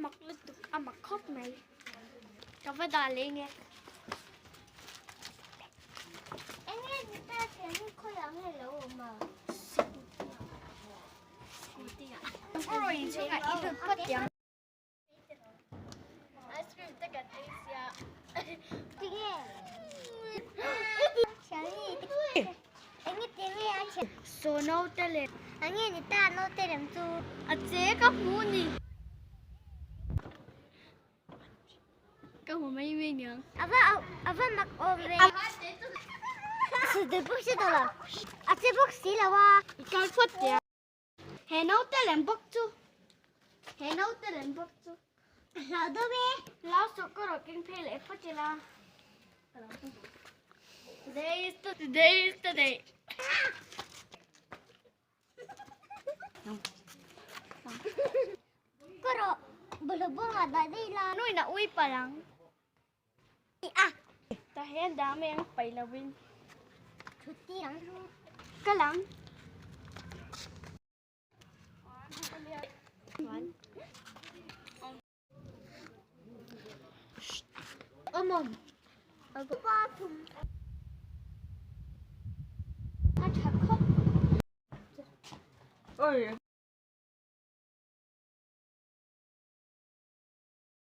Mak lutuk a mak khawp mai ka va dah leh nge. Ka hmu mai mai niang. A va mak awm ve. A che bawk si lo a. I kal phawt teh a. He naute lem bawk chu. He naute lem bawk chu. Hlau deuh e. Hlau suh ka rawh keng phei leh phawt ila. Today is the today is the day. Ka rawh bawlhhlawh bawngah dah daih la. Nuin a ui palh ang. A. Tah hian dah mai ang paih lovin. Thut tir ang. Ka lang. Awmawm. A tha khawp. Oi.